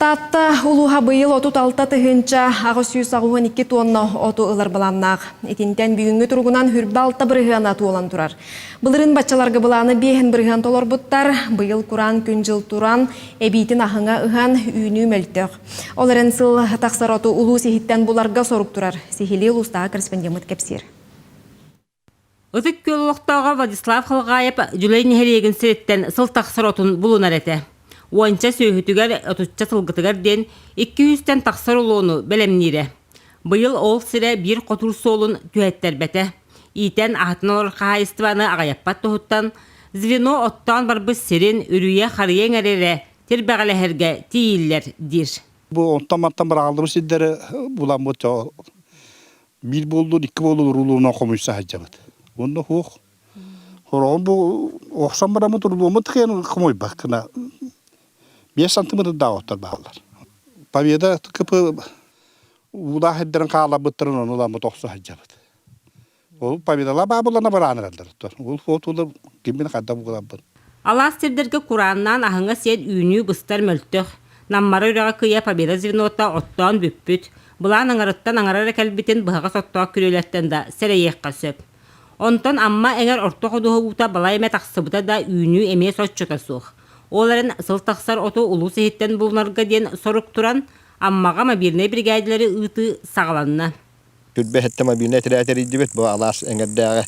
Таатта улууһа быйыл 36 882 тонна оту ылар былааннаах. Итинтэн бүгүҥҥү туругунан хүрбэ 6 бырыһыана туолан турар. Былырыын баччаларга былааны 5 бырыһыан толорбуттар. Быйыл кураан күн-дьыл туран, эбиитин аһыҥа ыһан, үүнүү мөлтөх. Ол эрэн сыл тахсар оту улуус иһиттэн буларга сорук турар. Сиһилии улуустааҕы корреспондеммыт кэпсиир. Ытык Күөл олохтооҕо Владислав Халҕаайап Дьүлэй нэһилиэгин сириттэн сыл тахсар отун булунар этэ. Уонча сүөһүтүгэр, отучча сылгытыгар диэн 200-тэн тахсар улууну бэлэмниирэ. Быйыл ол сирэ биир хотуур суолун түһэттэрбэтэ. Иитэн аһатан олорор хаһаайыстыбаны аҕыйаппат туһуттан звено оттоон барбыт сирин үрүйэ харыйа эҥэрэ тирбэҕэлэһэргэ тиийиллэр диир. Бу онтон-мантан быраҕыллыбыт сирдэри буламмыт биир буоллун, икки буоллун уруулуунан хомуйса сылдьабыт. Уонна суох. Хороҕун бу охсон бараммыт уруулуоммут кыайан хомуйбат гына 5 сантиметрдаах оттор бааллар. Победа КП уулаах сирдэрин хааларбыттарын ону ыламмыт охсо сылдьабыт. Ол победалар баабыллана барааныраллар. Ол фотолар киммин хадда буоларбын. Алаас сирдэргэ курааннаан аһыҥа сиэн үүнүү быстар мөлтөх. Наммара үрэҕэ кыйа Победа звенота оттоон бүппүт. Былаан аҥарыттан аҥара эрэ кэлбитин быһаҕас оттоох күрүөлэртэн да сэрэйиэххэ сөп. Онтон Амма эҥэр орто ходуһа уута балай эмэ тахсыбыта да үүнүү эмиэ соччото суох. Ол эрэн сыл тахсар оту улуус иһиттэн булунарга диэн сорук туран, Аммаҕа мобильнай биригээдэлэри ыытыы саҕаланна. Түрбэһиттэ мобильнай этэрээт эрийдибит бу алаас эҥэрдээҕи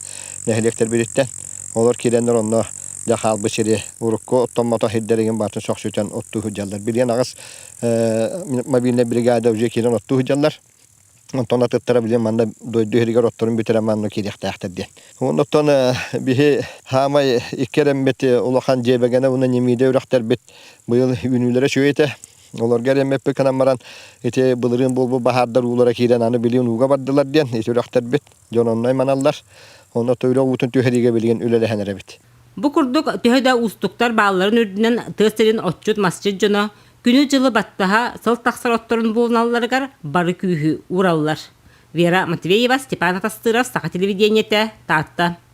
нэһилиэктэрбититтэн. Олор киирэннэр онно дьэ хаалбыт сири урукку оттоммото сирдэригин барытын сөхсүтэн оттуу сылдьаллар. Билигин аҕыс мобильнай бригада уже киирэн оттуу сылдьаллар. Онтон атыттара билигин манна дойду иһигэр отторун бүтэрэн манна киириэхтээхтэр диэн. Оннуттан биһи хаамай икки эрэммит улахан дьиэбэгэнэ уонна Ньимиидэ үрэхтэрбит быйыл үүнүүлэрэ үчүгэй этэ. Олорго эрэммиппит гынан баран ити былырыын буолбут баһаардар уулара киирэн аны билигин ууга бардылар диэн ити үрэхтэрбит дьон онно айманаллар. Онно үрэх уутун түһэриигэ билигин үлэлэһэн эрэбит. Бу курдук төһө да уустуктар баалларын үрдүнэн тыа сирин отчут-масчыт дьоно күнү-дьылы баттаһа сыл тахсар отторун булуналларыгар бары күүһү уураллар. Вера Матвеева, Степан Атастыров, Саха телевидениетэ, Таатта.